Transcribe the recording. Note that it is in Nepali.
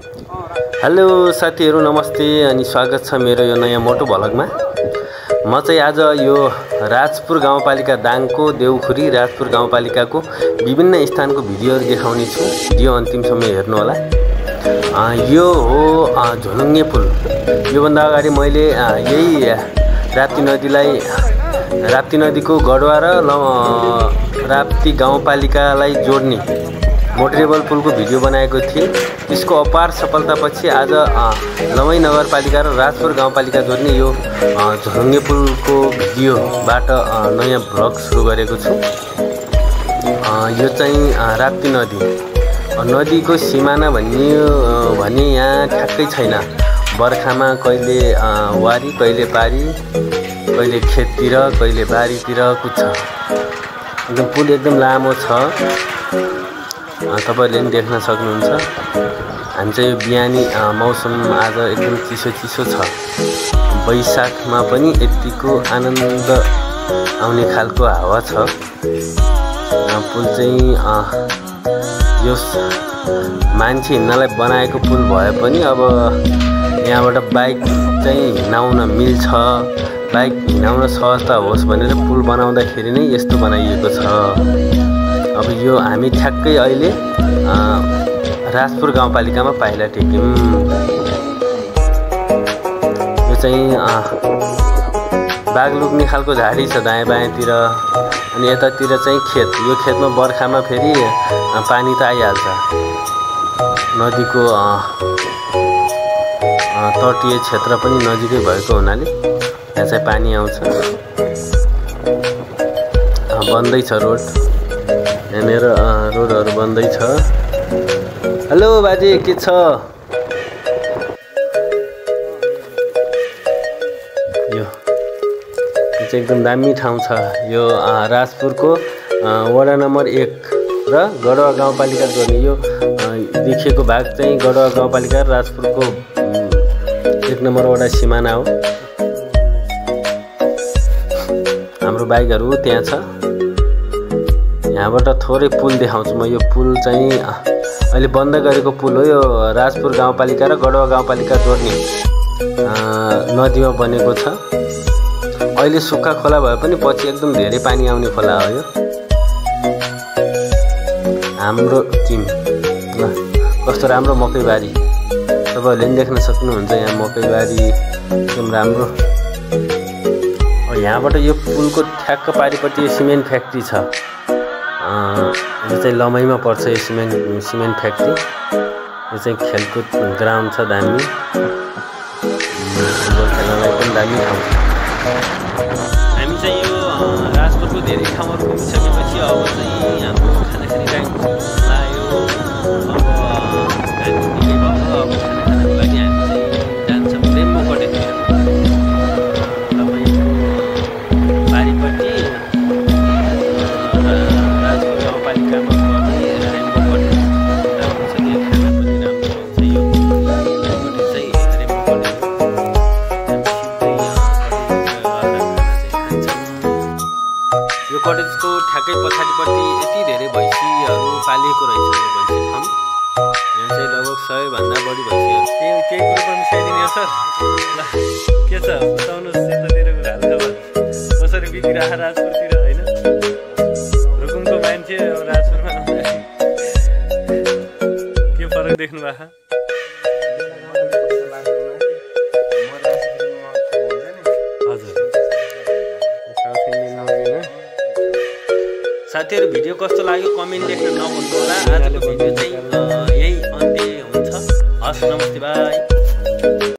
हेलो साथीहरु नमस्ते अनि स्वागत छ मेरो यो नयाँ मोटो भ्लगमा। म चाहिँ आज यो राजपुर गाउँपालिका दाङको देउखुरी राजपुर गाउँपालिकाको विभिन्न स्थानको भिडियोहरु देखाउने छु। भिडियो अन्तिमसम्म हेर्नु होला। यो हो झोलुङ्गे पुल। यो भन्दा अगाडि मैले यही राप्ती नदीको गडवा र राप्ती गाउँपालिकालाई जोड्ने मोटरेबल पुलको भिडियो बनाएको थिएँ। त्यसको अपार सफलतापछि आज लमै नगरपालिका र राजपुर गाउँपालिका जोड्ने यो झोलुङ्गे पुलको भिडियोबाट नयाँ भ्लग सुरु गरेको छु। यो चाहिँ राप्ती नदीको सिमाना भने यहाँ ठ्याक्कै छैन। बर्खामा कहिले वारी कहिले पारी, कहिले खेततिर कहिले बारीतिर कुद्छ। एकदम पुल एकदम लामो छ, तपाईहरुले पनि देख्न सक्नुहुन्छ। हामी चाहिँ यो बिहानी मौसम आज एकदम चिसो छ। वैशाखमा पनि यतिको आनन्द आउने खालको हावा छ। पुल चाहिँ यो मान्छे हिँड्नलाई बनाएको पुल भए पनि अब यहाँबाट बाइक चाहिँ हिँडाउन मिल्छ, बाइक हिँडाउन सहजता होस् भनेर पुल बनाउँदाखेरि नै यस्तो बनाइएको छ। अब यो हामी ठ्याक्कै अहिले राजपुर गाउँपालिकामा पाइला टेक्यौं। यो चाहिँ बाघ लुक्ने खालको झाडी छ दायाँ बायाँतिर, अनि यतातिर चाहिँ खेत। यो खेतमा बर्खामा फेरि पानी त आइहाल्छ। नदीको तटीय क्षेत्र पनि नजिकै भएको हुनाले यहाँ चाहिँ पानी आउँछ। बन्दै छ रोड, यहाँनिर रोडहरू बन्दै छ। हेलो बाजे के छ? यो चाहिँ एकदम दामी ठाउँ छ। यो राजपुरको वडा नम्बर 1 र गडवा गाउँपालिका जोड्ने यो देखिएको भाग चाहिँ गडवा गाउँपालिका र राजपुरको 1 नम्बर वडा सिमाना हो। हाम्रो बाइकहरू त्यहाँ छ। यहाँबाट थोरै पुल देखाउँछु म। यो पुल चाहिँ अहिले बन्द गरेको पुल हो। यो राजपुर गाउँपालिका र गडवा गाउँपालिका जोड्ने नदीमा बनेको छ। अहिले सुक्खा खोला भए पनि पछि एकदम धेरै पानी आउने खोला हो यो। हाम्रो टिम ल कस्तो राम्रो मकैबारी, तपाईहरुले पनि देख्न सक्नुहुन्छ। यहाँ मकैबारी एकदम राम्रो। यहाँबाट यो पुलको ठ्याक्क पारिपट्टि सिमेन्ट फ्याक्ट्री छ। यो चाहिँ लमैमा पर्छ यो सिमेन्ट फ्याक्ट्री। यो चाहिँ खेलकुद ग्राउन्ड छ दामी, फुटबल खेल्नलाई पनि दामी ठाउँ छ। हामी चाहिँ यो राजपुरको धेरै ठाउँहरू घुमिसकेपछि अब चाहिँ हाम्रो खाना खाने टाइम लाग्यो। अब टाइम निकै भयो। अब खाना खानको लागि हामी चाहिँ जान्छौँ रेम्बो कटेजतिर। पारिपट्टि राजपुर गाउँपालिकामा पर्ने रेम्बो कटेज राम्रो छ। त्यो खाना पनि राम्रो पाउँछ। यो कटेज चाहिँ रेम्बो कटेज। यो कटेजको ठ्याक्कै पछाडिपट्टि यति धेरै भैँसीहरू पालिएको रहेछ। यो भैँसी फार्म यहाँ चाहिँ लगभग 100 भन्दा बढी भैँसीहरू। केही कुरो पनि मिसाइदिने हो सर? ल के छ बताउनुहोस्। यतातिरको हालखबर कसरी बितिरहेको राजपुरतिर होइन? रुकुमको मान्छे राजपुरमा आउँदाखेरि के फरक देख्नु भएको? साथीहरु भिडियो कस्तो लाग्यो कमेन्ट लेख्न नभुल्नु होला। आजको भिडियो चाहिँ यही अन्त्य हुन्छ। हस् नमस्ते बाई।